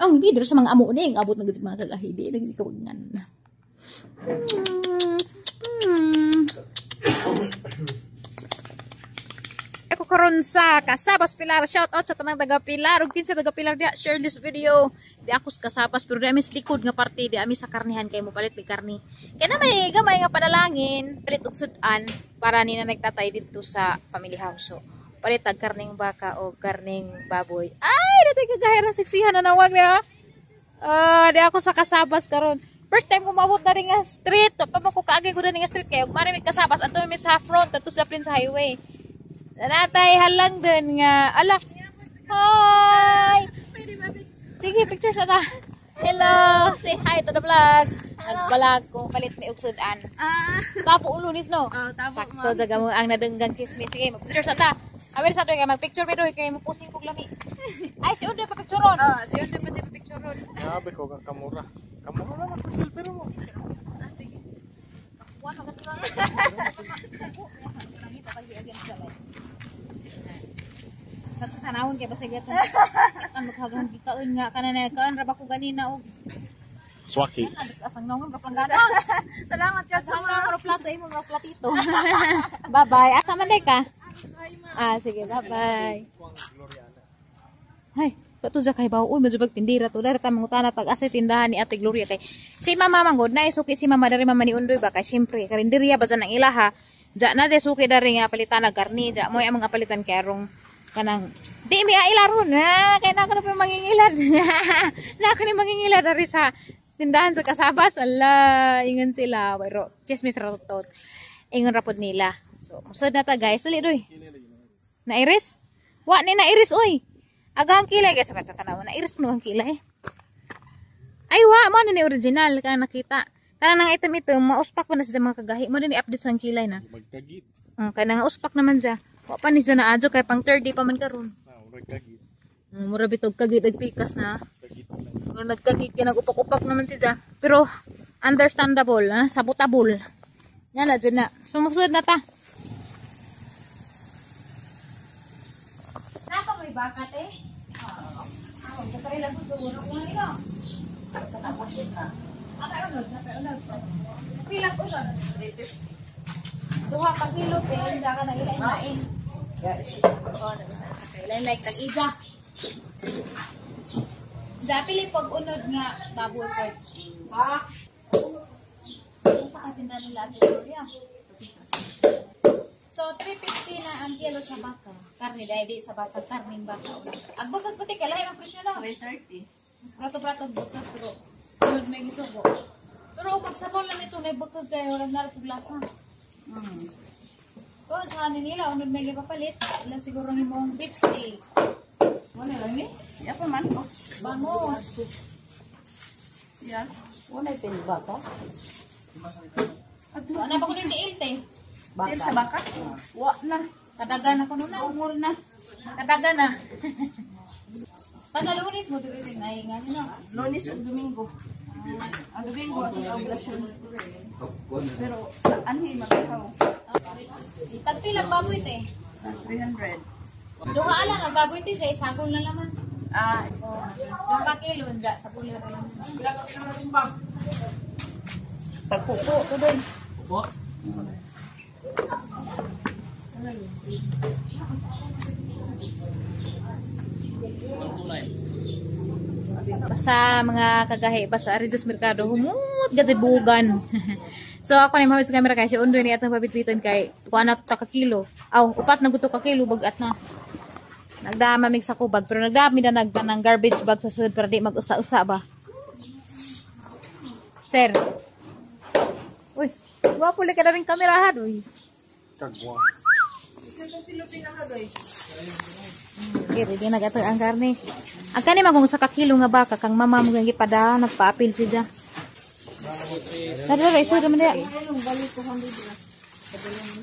Ang leader sa mga amo ni, ang abot na gud mga kagahi, di lagi kawagan. Ako karon sa Kasabas Pilar. Shout out sa tanang taga Pilar. Ug kinsa taga Pilar diha, share this video. Di ako sa Kasabas pero di ami sa likod nga parte, di ami sa karnihan kay mo palit may karni. Kaya na may gamay nga panalangin, palit og sud-an para ni na nagtatay didto sa family house. So, palit tag karning baka o karning baboy. Ay, natay kagahi ra seksihan na nawag niya. Ah, di ako sa Kasabas karon. First time ko maabot na rin nga street. Pa man ko kaagay ko na nga street kay ug mari may Kasabas adto mi sa front adto sa plin sa highway. Natay halang dun nga ala. Hi. Sige, picture sa ta. Hello. Say hi to the vlog. Nagbalag kung palit may ugsudan. Ah. Tapo ulunis no. Oh, tapo, Sakto jaga mo ang nadenggang chismis. Sige, magpicture sa ta. Kami sa kay magpicture mi doy kay mupusing kog lami. Ay, si Undoy pa pictureon. Oh, si Undoy pa siya pictureon. Grabe ko kang kamura. Kamura naman pag selfie mo. Tanawon kay basta gyud. Ang maghaghan gikaon nga kana na kaon ra ba ko ganina og Swaki. asang nongon ra planggana. Salamat ka Asang nongon ra plato imo ra platito. Bye bye. Asa man day ka? Ah, sige, bye bye. Hay, pato sa kay bawo. Uy, medyo pagtindira to. Dahil ta mangutana pag asa tindahan ni Ate Gloria kay si Mama manggod na suki si Mama dari Mama ni Undoy ba kay syempre karinderya ba dyan ang ilaha. Ja na de suki dari nga palitan na karni. Ja mo ang mga palitan kay arong kanang di mi ailaron ha kay na ako na pa mangingilad. Na ako ni mangingilad dari sa tindahan sa Kasabas. Ala, ingon sila pero chismis ra tot. Ingon ra pod nila. So, musod na ta guys. Dali doy. Nairis? Wa ni nairis oy. Agahang kilay guys, sa tanaw na iris no ang kilay. Ay wa mo na ni original ka nakita. Kana nang item ito mauspak pa na siya mga kagahi. Mo ni update sa ang kilay na. Magkagit. Kay nga uspak naman siya. Wa pa ni siya na adyo kay pang 30 pa man karon. Ah, magkagit. Mura bitog kagit nagpikas na. Kagit na. Mura nagkagit kay nagupak-upak naman siya. Pero understandable, ha? Sabotable. Yan na dyan na. Sumusunod na ta. Naka may bakat eh. Ah, katay lang ko dulo ko nila. Atay unod, natay unod. Pila ko unod. Duha ka kilo te, hindi ka na ilain-lain. Oo, ilain-lain tag-isa. Dapili pag unod nga baboy pork. Ha? Sa atin na nila Ate Gloria. So, 350 na ang kilo sa baka. Karne, dahil di sa baka, karning baka. Agbagag ko tika, lahi ang presyo no? 330. Mas prato-prato bukag, pero unod may gisugo. Pero pagsabaw lang ito, na bukag kayo, walang narat og lasa. Oh, sa kanin nila, unod may gipapalit. Wala siguro himong beef steak. Wala lang ni. Ya pa man ko. Bangus. Ya. Wala pin baka. Ano pa ko nung tiil, te? Baka. Sa baka. Wa na. Kadagan ako nun na. Ungol na. Kadagan na. Kada Lunes mo diri din ay nga no. Lunes ug Domingo. Ang Domingo ato sa operasyon. Pero anhi magkaw. Tagpilang baboy te. 300. Duha lang ang baboy te sa isagol na laman. Ah, Oh, duha ka kilo nja sa lang laman. tagpupo to doy. Basta mga kagahi, basta ari sa merkado humot gatibugan. So ako ni mahawis sa camera kay si Undoy ni atong pabitbiton kay kuha na ta ka kilo. Aw, upat na guto ka kilo bagat na. Nagdama mig sa kubag pero nagdami na nagda ng garbage bag sa sud para di mag-usa-usa ba. Sir. Uy, gwapo ka na rin kamerahan, uy. Kagwa. Okay, ready na gato ang karne. Ang kani magong sa kakilo nga baka kang mama mo gangi pada nagpaapil siya. Dara dara iso man diya.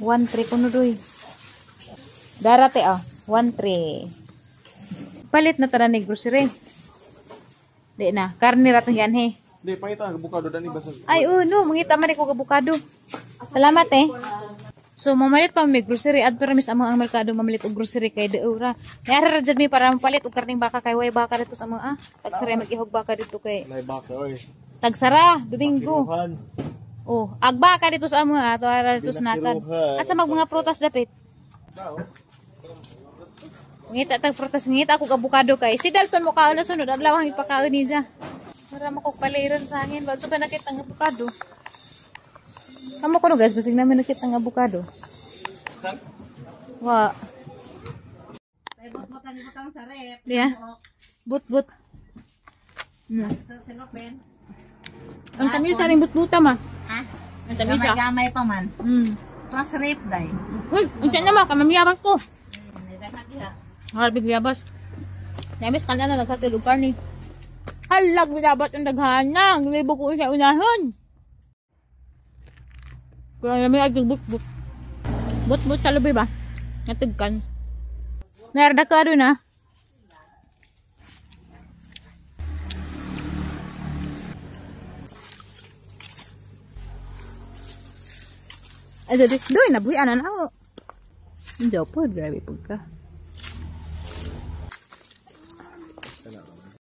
1-3 kuno doy. Dara te oh, 1-3. Palit na tara ni grocery. Di na, karne ra tong ganhe. Hindi, pangita ang abukado dani basta. Ay, oh, no, mangita man ko abukado. Salamat eh. So mamalit pa mi grocery adto ra mi sa among ang merkado mamalit og grocery kay deura. Nara ra jud mi para mapalit og karning baka kay way baka dito sa mga ah. Tagsara mag-ihog baka dito kay May baka oy. Tagsara Domingo. Kiruhan. Oh, agbaka dito sa among ah, ato ara dito sa natan. Binakiruhan. Asa mag mga prutas dapit? Ngita tag prutas ngita ako abukado kay si Dalton mo kaon na sunod adlaw ang ipakaon niya. Para mo kog paliron sa hangin, ba ka nakita ang abukado. Kamo ko no guys, basig namin nakita ang abukado. San? Wa. Ay, but-butan ibutang sa rep. Diya. But-but. Sa silopin. Ang tamis sa ring but-buta ma. Ha? Ang tamis siya. Gamay-gamay pa man. Plus rep day. Uy, unsa na ma, kamamiyabas ko. Diha. Harbi guyabas. Namis ka na nagsatil og karni. Halag guyabas ang daghana. Libo ko sa unahon. Kaya namin ay but-but. But-but sa lubi ba? Natugkan. Merda ka dun ah. Ay, dali. Doy, nabuhi anan ako. Hindi po, grabe po ka.